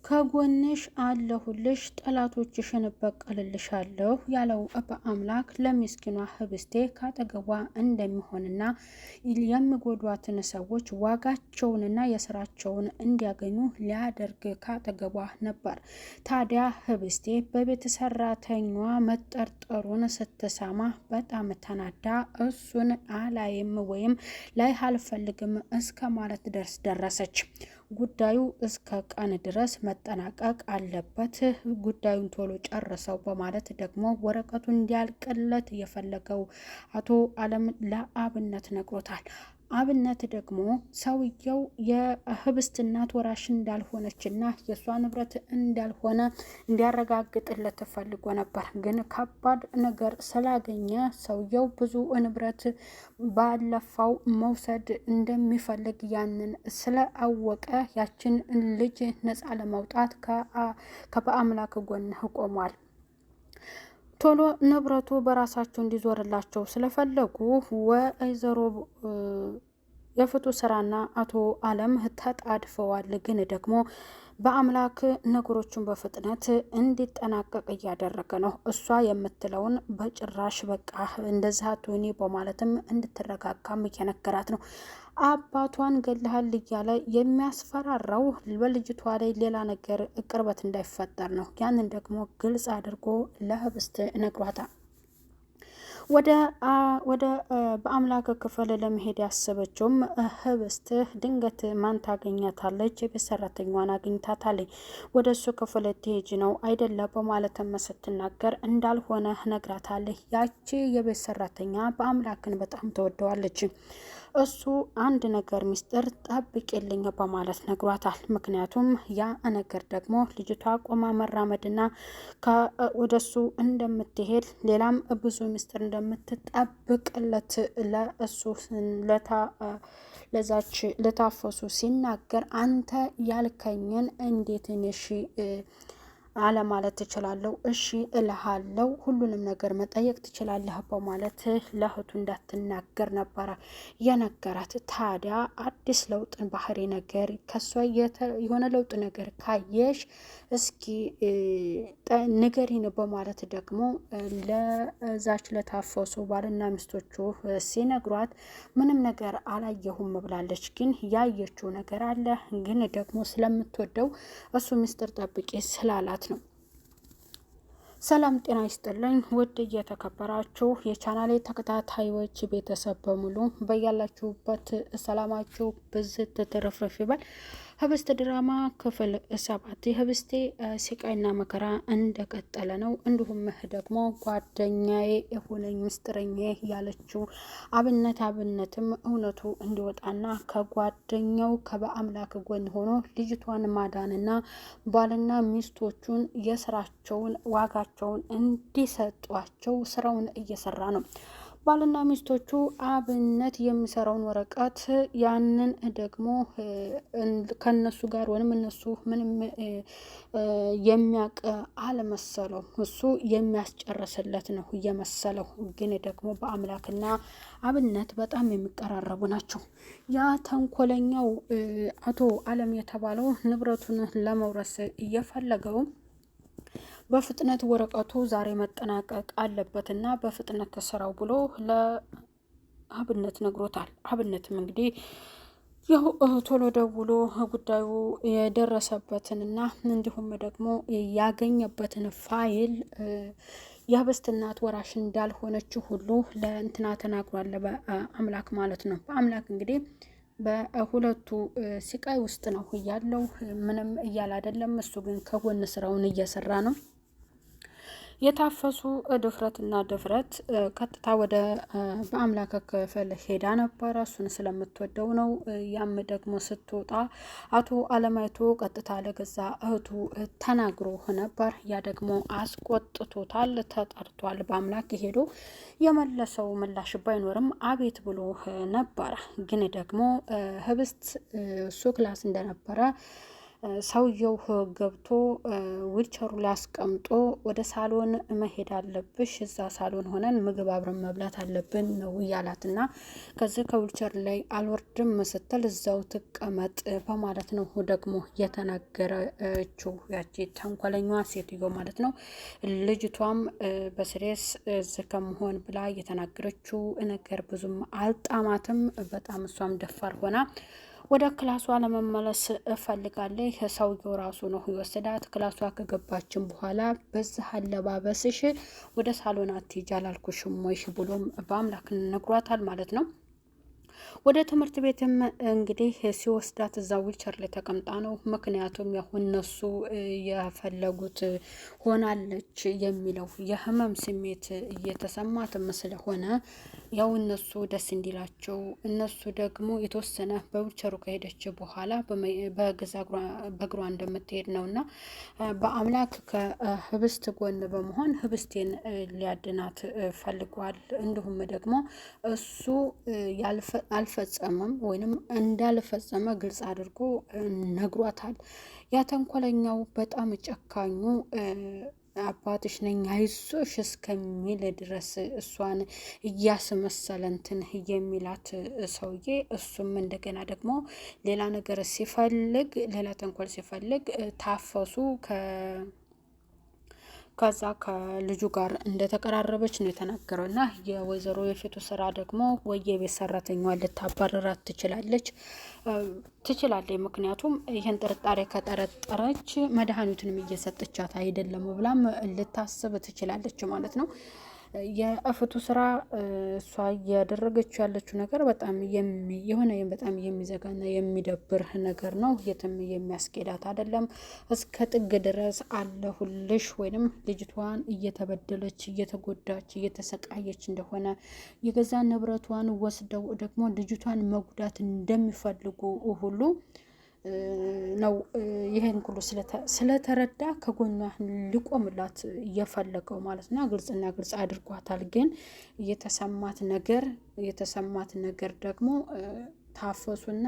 ከጎንሽ አለሁልሽ፣ ጠላቶችሽን እበቀልልሻለሁ ያለው በአምላክ ለሚስኪኗ ህብስቴ ካጠገቧ እንደሚሆንና የሚጎዷትን ሰዎች ዋጋቸውንና የስራቸውን እንዲያገኙ ሊያደርግ ካጠገቧ ነበር። ታዲያ ህብስቴ በቤት ሰራተኛዋ መጠርጠሩን ስትሰማ በጣም ተናዳ እሱን አላይም ወይም ላይ አልፈልግም እስከ ማለት ደርስ ደረሰች። ጉዳዩ እስከ ቀን ድረስ መጠናቀቅ አለበት፣ ጉዳዩን ቶሎ ጨርሰው በማለት ደግሞ ወረቀቱ እንዲያልቅለት የፈለገው አቶ አለም ለአብነት ነግሮታል። አብነት ደግሞ ሰውየው የህብስት እናት ወራሽ እንዳልሆነችና የእሷ ንብረት እንዳልሆነ እንዲያረጋግጥለት ፈልጎ ነበር። ግን ከባድ ነገር ስላገኘ ሰውየው ብዙ ንብረት ባለፋው መውሰድ እንደሚፈልግ ያንን ስለአወቀ ያችን ልጅ ነፃ ለማውጣት ከበአምላክ ጎን ቆሟል። ቶሎ ንብረቱ በራሳቸው እንዲዞርላቸው ስለፈለጉ ወይዘሮ የፍቱ ስራና አቶ አለም ተጣድፈዋል። ግን ደግሞ በአምላክ ነገሮችን በፍጥነት እንዲጠናቀቅ እያደረገ ነው። እሷ የምትለውን በጭራሽ በቃ እንደዚህ አትሁኒ በማለትም እንድትረጋጋም እየነገራት ነው። አባቷን ገድለሃል እያለ የሚያስፈራራው በልጅቷ ላይ ሌላ ነገር ቅርበት እንዳይፈጠር ነው። ያንን ደግሞ ግልጽ አድርጎ ለህብስት ነግሯታል። ወደ በአምላክ ክፍል ለመሄድ ያሰበችውም ህብስት ድንገት ማን ታገኛታለች? የቤት ሰራተኛዋን አግኝታታለች። ወደ እሱ ክፍል ትሄጂ ነው አይደለ? በማለትም ስትናገር እንዳልሆነ ነግራታለች። ያቺ የቤት ሰራተኛ በአምላክን በጣም ተወደዋለች። እሱ አንድ ነገር ሚስጥር ጠብቂልኝ በማለት ነግሯታል። ምክንያቱም ያ ነገር ደግሞ ልጅቷ ቆማ መራመድና ወደሱ እንደምትሄድ ሌላም ብዙ ሚስጥር እንደምትጠብቅለት ለእሱ ለዛች ለታፈሱ ሲናገር አንተ ያልከኝን እንዴት እሺ አለማለት ትችላለሁ? እሺ እልሃለው፣ ሁሉንም ነገር መጠየቅ ትችላለህ በማለት ለእህቱ እንዳትናገር ነበረ የነገራት። ታዲያ አዲስ ለውጥ ባህሪ ነገር ከሷ የሆነ ለውጥ ነገር ካየሽ እስኪ ንገሪን በማለት ደግሞ ለዛች ለታፈሱ ባልና ሚስቶቹ ሲነግሯት ምንም ነገር አላየሁም ብላለች። ግን ያየችው ነገር አለ። ግን ደግሞ ስለምትወደው እሱ ሚስጥር ጠብቄ ስላላት ነው። ሰላም ጤና ይስጥልኝ ውድ እየተከበራችሁ የቻናሌ ተከታታዮች ቤተሰብ በሙሉ በያላችሁበት ሰላማችሁ ብዝት ትርፍርፍ ይበል። ህብስት ድራማ ክፍል 7 የህብስቴ ስቃይና መከራ እንደቀጠለ ነው። እንዲሁም ደግሞ ጓደኛዬ የሆነኝ ምስጢረኛዬ ያለችው አብነት አብነትም እውነቱ እንዲወጣና ከጓደኛው ከበአምላክ ጎን ሆኖ ልጅቷን ማዳንና ባልና ሚስቶቹን የስራቸውን ዋጋቸውን እንዲሰጧቸው ስራውን እየሰራ ነው። ባልና ሚስቶቹ አብነት የሚሰራውን ወረቀት ያንን ደግሞ ከነሱ ጋር ወይም እነሱ ምንም የሚያውቅ አልመሰለው። እሱ የሚያስጨርስለት ነው እየመሰለው፣ ግን ደግሞ በአምላክና አብነት በጣም የሚቀራረቡ ናቸው። ያ ተንኮለኛው አቶ አለም የተባለው ንብረቱን ለመውረስ እየፈለገው በፍጥነት ወረቀቱ ዛሬ መጠናቀቅ አለበትና በፍጥነት ተሰራው ብሎ ለአብነት ነግሮታል። አብነትም እንግዲህ ያው ቶሎ ደውሎ ጉዳዩ የደረሰበትንና እንዲሁም ደግሞ ያገኘበትን ፋይል የህብስት እናት ወራሽ እንዳልሆነች ሁሉ ለእንትና ተናግሯል። በአምላክ ማለት ነው። በአምላክ እንግዲህ በሁለቱ ስቃይ ውስጥ ነው ያለው። ምንም እያለ አይደለም። እሱ ግን ከጎን ስራውን እየሰራ ነው። የታፈሱ ድፍረትና ድፍረት ቀጥታ ወደ በአምላክ ክፍል ሄዳ ነበረ። እሱን ስለምትወደው ነው። ያም ደግሞ ስትወጣ አቶ አለማይቶ ቀጥታ ለገዛ እህቱ ተናግሮ ነበር። ያ ደግሞ አስቆጥቶታል። ተጠርቷል። በአምላክ ሄዶ የመለሰው ምላሽ ባይኖርም አቤት ብሎ ነበረ። ግን ደግሞ ህብስት እሱ class እንደነበረ ሰውየው ገብቶ ዊልቸሩ ላይ አስቀምጦ ወደ ሳሎን መሄድ አለብሽ፣ እዛ ሳሎን ሆነን ምግብ አብረን መብላት አለብን ነው እያላት እና ከዚህ ከዊልቸር ላይ አልወርድም ስትል እዛው ትቀመጥ በማለት ነው ደግሞ የተናገረችው ያቺ ተንኮለኛዋ ሴትዮ ማለት ነው። ልጅቷም በ serious እዚህ ከመሆን ብላ የተናገረችው ነገር ብዙም አልጣማትም። በጣም እሷም ደፋር ሆና ወደ ክላሷ ለመመለስ እፈልጋለሁ። ሰውየው ራሱ ነው የወሰዳት። ክላሷ ከገባችን በኋላ በዚህ አለባበስሽ ወደ ሳሎን አትሄጂ አላልኩሽም ወይ ብሎም በአምላክ ነግሯታል ማለት ነው። ወደ ትምህርት ቤትም እንግዲህ ሲወስዳት እዛ ዊልቸር ላይ ተቀምጣ ነው። ምክንያቱም ያው እነሱ የፈለጉት ሆናለች የሚለው የህመም ስሜት እየተሰማትም ስለሆነ ያው እነሱ ደስ እንዲላቸው እነሱ ደግሞ የተወሰነ በዊልቸሩ ከሄደች በኋላ በገዛ በእግሯ እንደምትሄድ ነው እና በአምላክ ከህብስት ጎን በመሆን ህብስቴን ሊያድናት ፈልጓል። እንዲሁም ደግሞ እሱ አልፈጸመም ወይንም እንዳልፈጸመ ግልጽ አድርጎ ነግሯታል። ያ ተንኮለኛው በጣም ጨካኙ አባትሽ ነኝ አይዞሽ እስከሚል ድረስ እሷን እያስመሰለ እንትን የሚላት ሰውዬ እሱም እንደገና ደግሞ ሌላ ነገር ሲፈልግ ሌላ ተንኮል ሲፈልግ ታፈሱ ከዛ ከልጁ ጋር እንደተቀራረበች ነው የተናገረው። እና የወይዘሮ የፊቱ ስራ ደግሞ ወይ የቤት ሰራተኛዋን ልታባረራት ትችላለች ትችላለች። ምክንያቱም ይህን ጥርጣሬ ከጠረጠረች መድኃኒቱንም እየሰጠቻት አይደለም ብላም ልታስብ ትችላለች ማለት ነው። የእፍቱ ስራ እሷ እያደረገችው ያለችው ነገር በጣም የሆነ በጣም የሚዘጋና የሚደብር ነገር ነው። የትም የሚያስኬዳት አይደለም። እስከ ጥግ ድረስ አለሁልሽ ወይንም ልጅቷን እየተበደለች እየተጎዳች እየተሰቃየች እንደሆነ የገዛ ንብረቷን ወስደው ደግሞ ልጅቷን መጉዳት እንደሚፈልጉ ሁሉ ነው። ይህን ሁሉ ስለተረዳ ከጎኗ ሊቆምላት እየፈለገው ማለት ነው። ግልጽና ግልጽ አድርጓታል። ግን የተሰማት ነገር የተሰማት ነገር ደግሞ ታፈሱና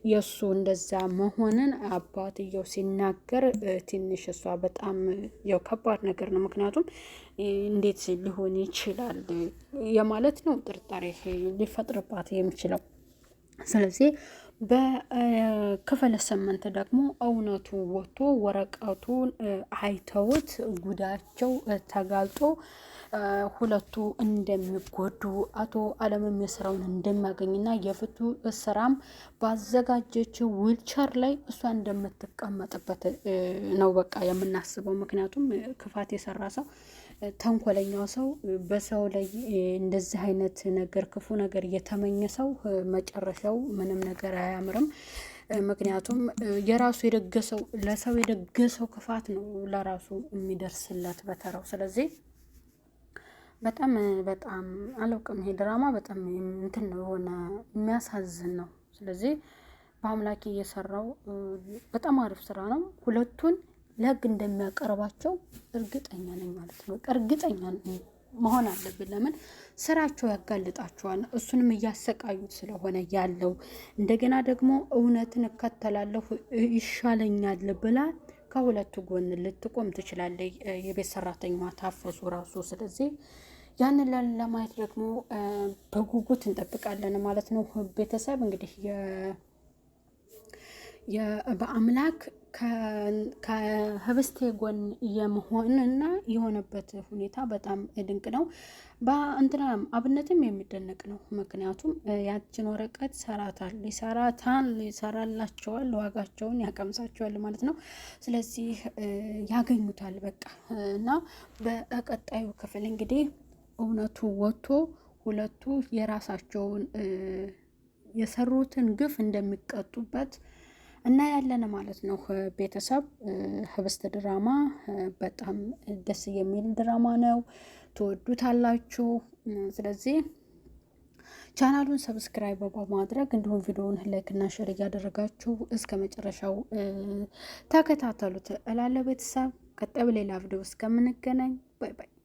የእሱ እንደዛ መሆንን አባትየው ሲናገር ትንሽ እሷ በጣም ያው ከባድ ነገር ነው። ምክንያቱም እንዴት ሊሆን ይችላል የማለት ነው ጥርጣሬ ሊፈጥርባት የሚችለው። ስለዚህ በክፍል 8 ደግሞ እውነቱ ወጥቶ ወረቀቱን አይተውት ጉዳቸው ተጋልጦ ሁለቱ እንደሚጎዱ አቶ አለምም የስራውን እንደሚያገኝና የፍቱ ስራም ባዘጋጀችው ዊልቸር ላይ እሷ እንደምትቀመጥበት ነው በቃ የምናስበው። ምክንያቱም ክፋት የሰራ ሰው ተንኮለኛው ሰው በሰው ላይ እንደዚህ አይነት ነገር ክፉ ነገር የተመኘ ሰው መጨረሻው ምንም ነገር አያምርም። ምክንያቱም የራሱ የደገሰው ለሰው የደገሰው ክፋት ነው ለራሱ የሚደርስለት በተራው። ስለዚህ በጣም በጣም አላውቅም፣ ይሄ ድራማ በጣም እንትን ነው የሆነ የሚያሳዝን ነው። ስለዚህ በአምላኬ እየሰራው በጣም አሪፍ ስራ ነው። ሁለቱን ለህግ እንደሚያቀርባቸው እርግጠኛ ነኝ ማለት ነው። እርግጠኛ መሆን አለብን። ለምን ስራቸው ያጋልጣቸዋል። እሱንም እያሰቃዩት ስለሆነ ያለው እንደገና ደግሞ እውነትን እከተላለሁ ይሻለኛል ብላ ከሁለቱ ጎን ልትቆም ትችላለች። የቤት ሰራተኛዋ ታፈሱ ራሱ። ስለዚህ ያንን ለማየት ደግሞ በጉጉት እንጠብቃለን ማለት ነው። ቤተሰብ እንግዲህ በአምላክ ከህብስቴ ጎን የመሆንና የሆነበት ሁኔታ በጣም ድንቅ ነው። በእንትናም አብነትም የሚደነቅ ነው። ምክንያቱም ያችን ወረቀት ሰራታል ይሰራታል ይሰራላቸዋል፣ ዋጋቸውን ያቀምሳቸዋል ማለት ነው። ስለዚህ ያገኙታል በቃ እና በቀጣዩ ክፍል እንግዲህ እውነቱ ወጥቶ ሁለቱ የራሳቸውን የሰሩትን ግፍ እንደሚቀጡበት እናያለን ማለት ነው። ቤተሰብ ህብስት ድራማ በጣም ደስ የሚል ድራማ ነው፣ ትወዱታላችሁ። ስለዚህ ቻናሉን subscribe በማድረግ እንዲሁም ቪዲዮውን like እና share እያደረጋችሁ እስከ መጨረሻው ተከታተሉት እላለሁ። ቤተሰብ ቀጣይ በሌላ ቪዲዮ እስከምንገናኝ bye bye።